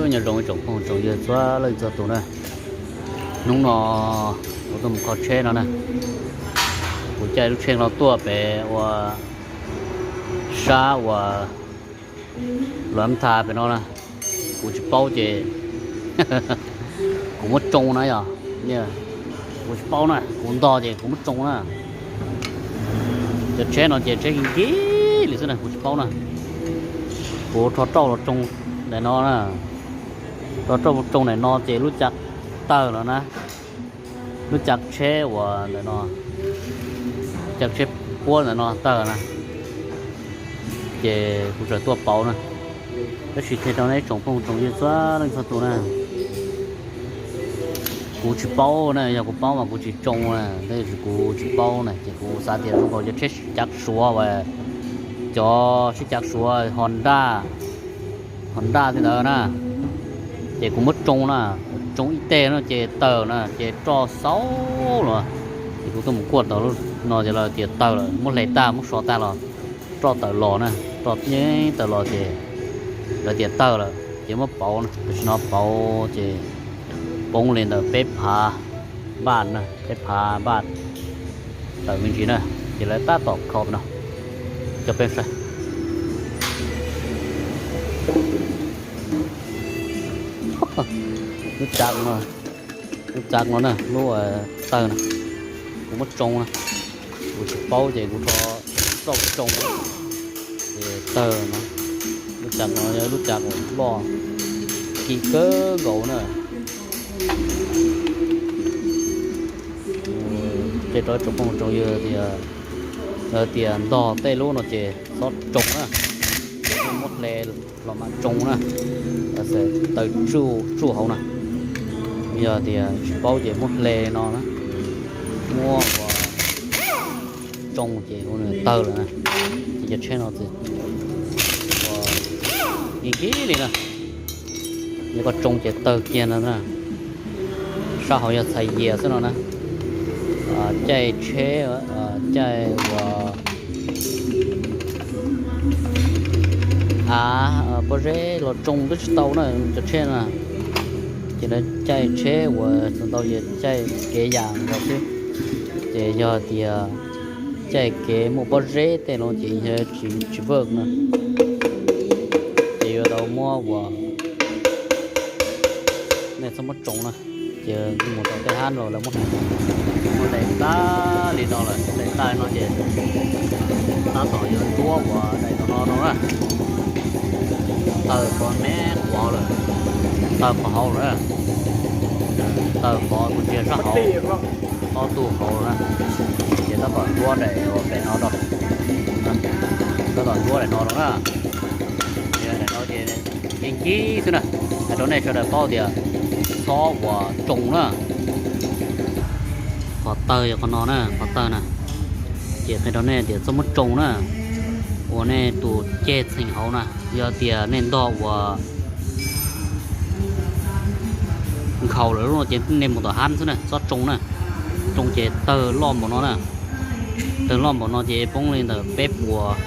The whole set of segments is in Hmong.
Nyob zoo ib tsoom phooj tsoom ywg txhua leej txhua tus na. Hnub no kuv tuaj mus kho tsheb no na. Kuv caij lub tsheb no tuaj pem ua sab uas Luam Tha pem no na. Kuv tsis paub ces kuv muab tsoo na yog, kuv tsis paub na, kuv ntog ces kuv muab tsoo na. Cov tsheb no ces tsheb nkig li xwb na, kuv tsis paub na. Kuv rho rauj los tsoo ntawm no na, rho rauj tsoo ntawm no ces lub cav tawg lawm na. Lub cav tsheb uas ntawm no, cav tsheb puab ntawm no tawg na. Ces kuv txawm tuaj pauv na. Tab sis qhia rau nej tsoom phooj tsoom ywg txhua leej txhua tus na, kuv tsis paub na, yog kuv paub mas kuv tsis tsoo na, tab sis kuv tsis paub na ces kuv xav tias zoo nkaus cov tsheb cav Suav uas, cov tsheb cav Suav Honda, Honda tej ntawd na. Ces kuv muab tsoo na, tsoo ib teg no ces tawg na, ces roj xaub los. Ces kuv tuaj mus kuaj tau lub no ces lawv tias tawg lawm, muab hle tag muab so tag los roj tawm los na, roj yeej tawm los ces lawv tias tawg lawm ces muab pauv na. Tam sim no pauv ces poob li ntawm peb phav npaj na, peb phav npaj tawm me ntsis na, ces lawv tab tom kho no. Cov peb saib lub cav no, lub cav no na, lub tawg na, kuv muab tsoo na, kuv tsis paub ces kuv rho rauj tsoo ces tawg no. Lub cav no yog lub cav uas loj kim kawg nkaus na. Qhia rau tsoom phooj tsoom ywg tias, tias ntog tej lub no ces txhob tsoo na, muab hle los mam tsoo na, tawg tsuj tsuj hauv na. Yog tias tsis paub ces muab hle no na, muab ua tsoo ces ua nws tawg lawm na. Ces cov tsheb no ua nkig li na, yog koj tsoo ces tawg kiag no na. Sab hauv yog txhais yias xwb no na. Caij tsheb, caij uas av pob zeb los tsoo twb tsis tau na cov tsheb na. Ces lawv caij tsheb uas txog ntau ces caij kev yam nkaus xwb. Ces yog tias caij kev muaj pob zeb tej no ces yog tsis, tsis vwj na. Ces yuav tau muab ua, nej txhob muab tsoo na. Ces mus rau tej hab no lawv muab, muab daim tag li no lawm, daim tag li no ces tab tom yuav duab uas daim no no na. Tawg qhov me qhuav lawm, tawg qhov hauv lawm, tawg qhov tus ntsiag sab hauv, ob tug hauv lawm na. Ces tab tom duab daim uas pem no rau, tab tom duab daim no rau na. Daim no ces nkig nkig xwb na. Hais rau nej sawv daws paub tias txhob ua tsoo na. Qhov tawg yog qhov no na, qhov tawg na. Ces qhia rau nej tias txhob muab tsoo na, ua nej tus ceg txheem hauv na. Yog tias nej ntog ua nkhaus lawm lub no ces nej mus tom hab xwb na, txhob tsoo na. Tsoo ces tawg loj npaum no na. Tawg loj npaum no ces poob li ntawm peb puas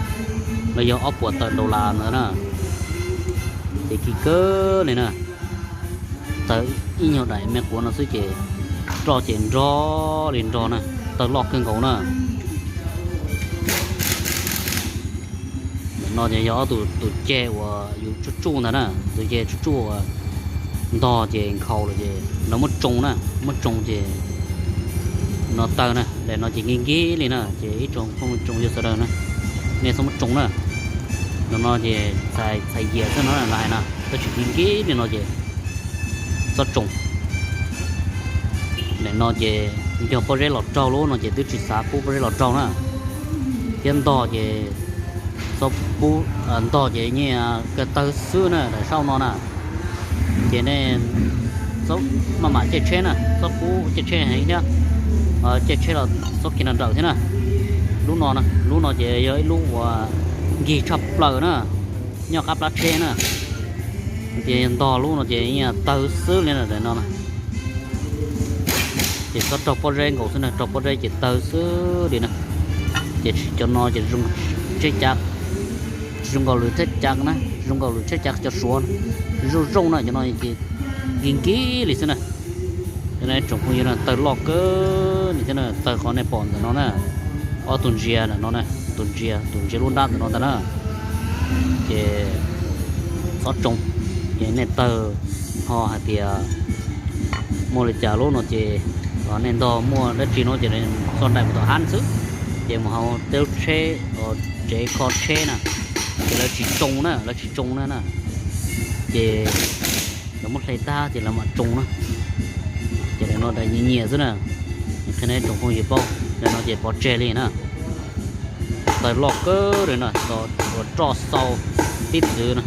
los yog ob puas tawm dollar ntawd na. Ces kim kawg li na. Tawg ib nyuag daim me quav no xwb ces roj ces nrog li nrog na, tawg loj kawg nkaus na. No ces yog ob tug, tus ceg uas yus tsuj tsuj ntawd na, tus ceg tsuj tsuj uas ntog ces nkhaus lawm ces no muab tsoo na, muab tsoo ces no tawg na, daim no ces nkig nkig li na. Ces ib tsoom phooj tsoom ywg sawv daws na, nej txhob muab tsoo na. No no ces txhais yias xwb no lawv hais na, tab sis nkig nkig li no ces txhob tsoo. Daim no ces yog pob zeb los raug lub no ces twb tsis xav pub pob zeb los raug na. Thiab ntog ces txhob pub, ntog ces nyias kawg tawg xwb na, daim saub no na. Ces nej maj mam caij tsheb na, txhob pub caij tsheb heev thiab, caij tsheb los txhob kiag nrawm nrawm thiab na. Lub no, lub no ces yog ib lub uas nkig tshaj plaws na, nyob qab plab tsheb na. Tias yog ntog lub no ces yeej tawg xwb li na, daim no na. Ces txhob raug pob zeb nkaus xwb na, raug pob zeb ces tawg xwb li na. Ces cov no ces zoo tsheb cav Zoo nkaus lwm tsheb cav na, zoo nkaus lwm tsheb cav cov Suav, zoo zoo na, cov no ces nkig nkig li xwb na. Cov no tsoom phooj ywg na, tawg loj kawg li thiab na, tawg qhov nej pom ntawm no na, ob tug ntsia ntawm no na, tus ntsia, tus ntsia lub nrab ntawm no ntag na. Ces txhob tsoo, ces nej tawg ho hais tias muaj li cas lub no ces nej ntog muaj dab tsi no ces txhob nraim mus tom hab xwb, ces mus hauv tej lub tsheb, tsev kho tsheb na, ces lawv tsis tsoo na, lawv tsis tsoo na na. Ces lawv muab hle tag ces lawv mam tsoo na. Ces ntawm no nyias nyias xwb na, qhia nej tsoom phooj ywg paub, ntawm no ces pov tseg li na. Tawg loj kawg li na, uas roj xau tib txwv na.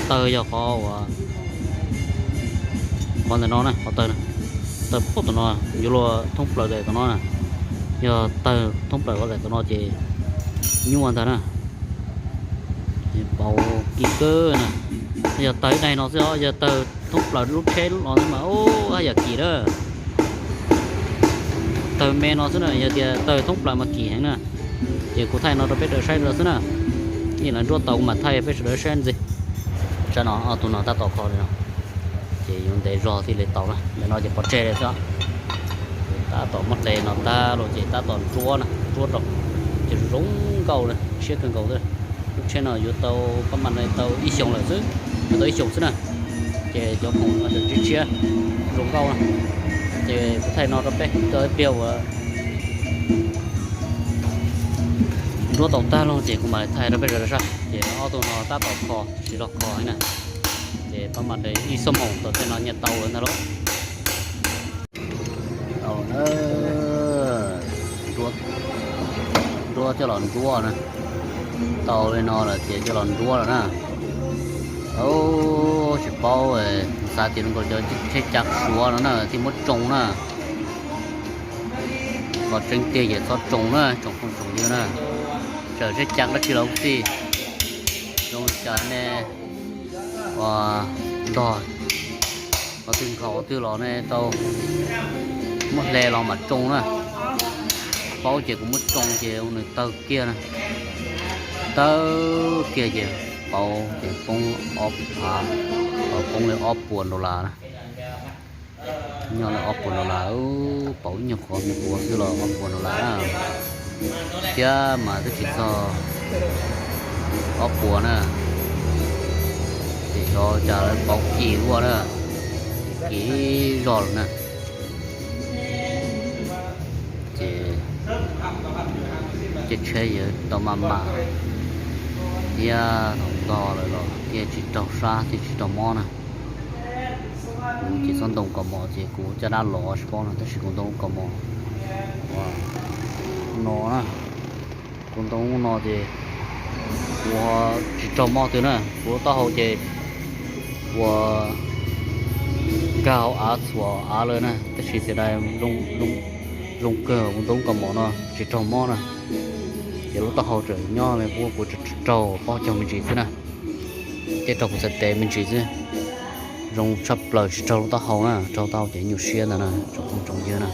Tawg yog qhov uas, qhov ntawm no na, qhov tawg, tawg poob tom no, yuav luag thoob plaws daim tom no na. Yog tawg thoob plaws qhov daim tom no ces nyuaj ntag na. Pauv kim kawg na. Yog tawg ib daim no xwb os, yog tawg thoob plaws lub tsheb los xwb mas haj yam kim na. Tawg me no xwb na, yog tias tawg thoob plaws mas kim heev na. Ces kuv thaij no rau peb sawv daws saib xwb na. Ib lawv nruab tau kuv mam thaij peb sawv daws saib ntxiv. Tsab no ob tug no tab tom kho li no, ces yuav ntev zog thiaj li tau na. Ntawm no ces pov tseg li xwb. Tab tom muab hle no tag los ces tab tom ntsuab na, ntsuab rau ces zoo nkauj na, siab kawg nkaus xwb. Lub tsheb no yuav tau pab mas tau ib xyoos lawm xwb, yuav tau ib xyoos xwb na. Ces cov khoom no tseem tshiab tshiab, zoo nkauj na. Ces kuv thaij no rau peb tau ib pliag uas nruab tau tag lawm ces kuv mam thaij rau peb sawv daws saib. Ces ob tug no tab tom kho, tsis los kho li na. Ces pab mas ib xuab moos tau tej no nyiaj tau lawm ntag lauj. Tau na, nruab coj los ntsuab na. Tau li no lawm ces coj los ntsuab lawm na. Tsis paub, xav tias zoo nkaus cov tsheb cav Suav no na thiaj muab tsoo na. Qhov tseeb tiag ces txhob tsoo na tsoom phooj tsoom ywg na. Txawm tsheb cav dab tsi los xij, zoo li cas nej ua ntog qhov twg nkhaus qhov twg los nej tau muab hle los mam tsoo na. Paub ces kuv muab tsoo ces ua nws tawg kiag na, tawg kiag ces pauv ces poob ob phav, pauv poob li ob puas dollar na. Nyob li ob puas dollar, pauv ib nyuag qhov me quav xwb los ob puas dollar na, thiab mas twb tsis txog ob puas na. Ces xyov cas lawv pauv kim luaj na, kim zog lawm na. Ces caij tsheb yuav tau maj mam thiab, thaum ntog lawm los thiaj tsis raug sab thiaj tsis raug mob na. Kuv ces txhob ntoo kaus mom ces kuv caj dab los tsis paub no tab sis kuv ntoo kaus mom no na. Kuv ntoo no ces kuv tsis raug mob twg na, kuv lub taub hau ces ua nkag hauv av txhuam av lawm na, tab sis txawm zoo kawg kuv ntoo kaus mom no tsis raug mob na. Ces lub taub hau tseem nyob li, kuv raug pob caug me ntsis xwb na, thiab raug kuv txhais tes me ntsis xwb. Zoo tshaj plaws tsis raug lub taub hau na, raug taub hau ces nyuaj siab ntag na tsoom phooj tsoom ywg na.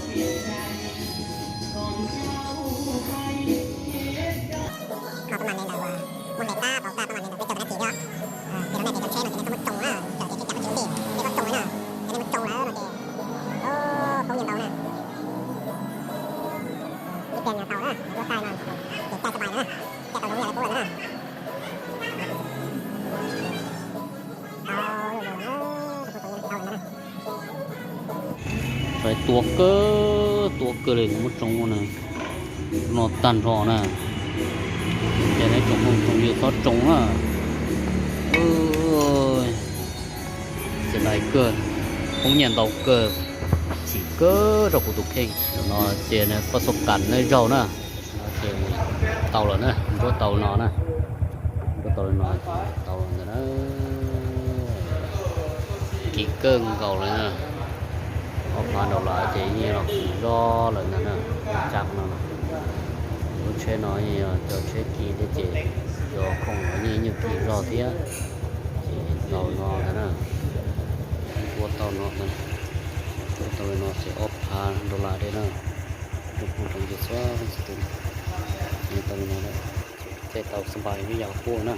Kho pab mam li ntawd uas muab hle tag pauv tag pab mam li ntawd peb tau tag kis thiab. Ces los nej ces cov tsheb no ces nej txhob muab tsoo na, txawm tias tsheb cam tsheb xij nej txhob tsoo na, yog nej muab tsoo lawm no ces poob nyiaj ntau na. Ib pliag tau na, lub tag no ces caij txog pais na, caij tau zoo yam li pub lawm na. Tua kawg, tua kawg li kuv muab tsoo ua no tag nrho na. Ces nej tsoom phooj tsoom ywg txhob tsoo na. Txawm dai kawg, poob nyiaj ntau kawg, chim kawg rau kuv tus kheej. Ntawm no ces pab txhob kam nej zaug na. Ces tau lawm na, nruab tau li no na. Nruab tau li no ces tau lawm ntag na. Kim kawg nkaus li na. Ob phav nraum las ces yeej los kim zog lawm ntag na. Caj no, lub tsheb no yeej yog cov tsheb kim thiab ces cov khoom los yeej nyuag kim zog thiab. Ces tau li no ntag na. Nruab tau no, nruab tau li no ces ob phav nraum las thiab na. Tsoom phooj tsoom ywg txhua leej txhua tus, tau li no lawm. Ces tau xab npais vib yau tuaj na.